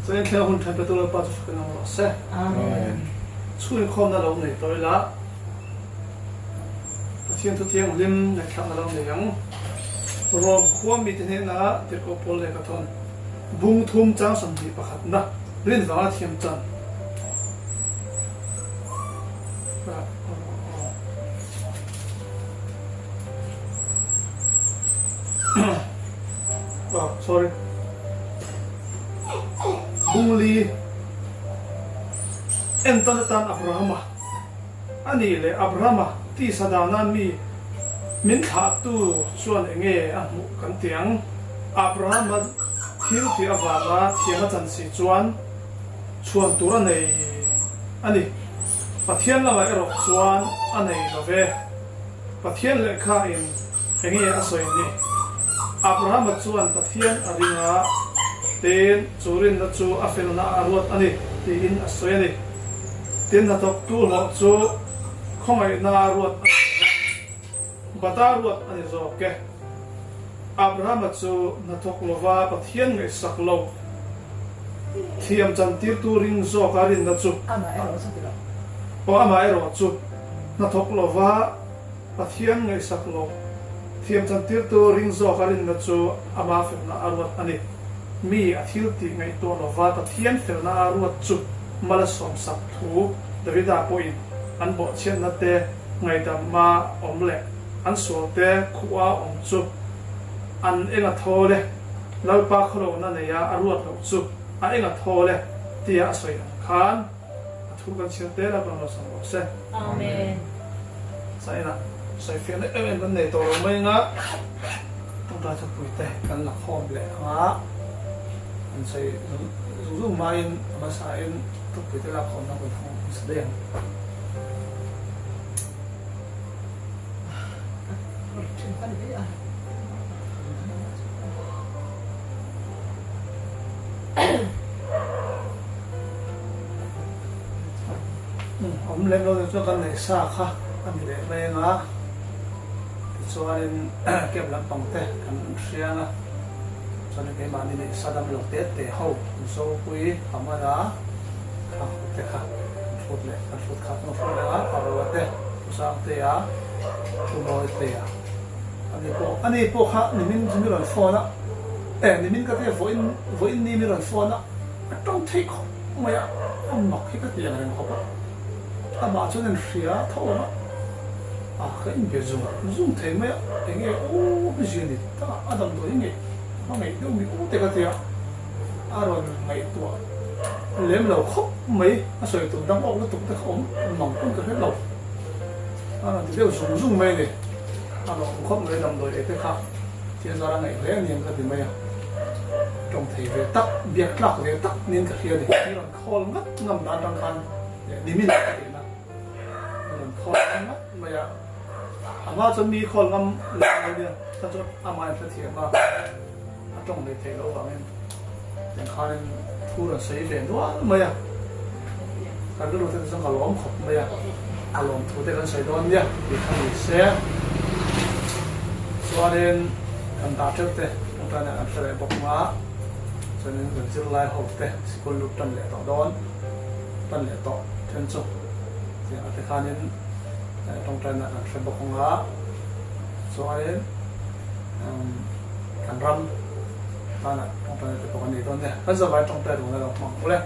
Chuan thlenga hun ṭhen petu Lalpa chu fakin awm rawh se. Amen. Chhung inkhawmna lo nei tawh ila, Pathian thu thianghlim ngaihthlakna lo nei ang. Rom khua mite hnena tirhkoh pawl lehkha thawn bung thum chang 20 pakhatna rin vanga thiam chan. Oh, sorry. Bungli entawn atan Abrahama a nih leh Abrahama tisa dana mi min thlahtu chuan enge a hmuh kan ti ang. Abrahama thil tih avanga thiam a chan si chuan chhuan tur a nei a ni. Pathian lamah erawh chuan a nei lo ve. Pathian lehkha in enge a sawi ni? Abrahama chuan Pathian a ring a, tin chu rinna chu a felna a ruat a ni tiin a sawi a ni. Tin hnathawktu hlawh chu khawngaihna a ruat a ni lo va, bata ruat a ni zawk e. Abrahama chu hnathawk lova Pathian ngaihsak lo thiam chantirtu ring zawka rinna chu Aw amaherawh chu hnathawk lova Pathian ngaihsak lo thiam chantirtu ring zawka rinna chu ama felna a ruat a ni. Mi a thil tih ngaihtuah lova Pathian felna a ruat chu mal a sawmsak thu Davida pawhin an bawhchhiatna te ngaihdama awm leh An sualte khuh a awm chu an eng a thawl e, Lalpa khawlohna neia a ruat loh chu a eng a thawl e tia a sawi ang khan a thu kan chhiar tel a, kan lo sam rawh se. Amen. China sawifiahna em em kan nei tawh lo mai anga tawngtai thupui te kan la khawm leh anga an sawi zung zung hmain a hmasain thupui te lakkhawmna kan hmang hmasa daih ang. Awm lem lo chu kan neih sa kha a ni leh mai anga tichuanin camp lampang te kan hriang a chuanin keimahni neih sa dam lo te te ho Zopui Hamana kha te kha kan hrut leh kan hrut kha kan hrut leh a Paroa te. Pu Sangtea, Pu Mawitea, ani pawh, ani pawh kha nimin chu mi rawn phone a, eh nimin ka tia vawiin, vawiin ni mi rawn phone a, a tawng thei khawp mai a, a mak hi ka ti ang reng khawp a, amah chuan in hria tho ang a, a ka inbe zung zung thei mai a, eng nge aw mi zia ni ta, a damdawi hi ngeih, a ngeih deuh mi u te ka tia, a rawn ngaihtuah lem lo khawp mai, a sawi tur dang awk lutuk te kha awm mang pawn ka hre lo. A rawn ti deuh zung zung mai a ni. A rawn awm khawp mai damdawi ei te kha thil zar a ngaih hle a ni ang ka ti mai a. Tawng thei ve tak, biak tlak ve tak niin ka hria a ni. Mi rawn khawl ngat ngam dan atang khan nimin ah ka ti na. Mi rawn khawl ngam ngat mai a. A hma chuan mi khawl ngam lo mai nia, chuan chuan amah in hrethiam a. A tawng hlei theih loh vangin tiang khanin thu rawn sawi ve nual mai a, kan rilru te chuan ka lawm khawp mai a, a lawm thu te kan sawi dawn nia tih kha ni se. Chuanin kan dah teuh te tawngtaina kan hre leh bawk ang a, chuanin kan zirlai ho te sikul lut tan leh tawh dawn, tan leh tawh then chu tiang ah te khanin tawngtaina kan hre bawk ang a, chuanin. Kan ram tana tawngtai te pawh kan nei dawn nia. Kan zavai tawngtai rual alo hmang ule.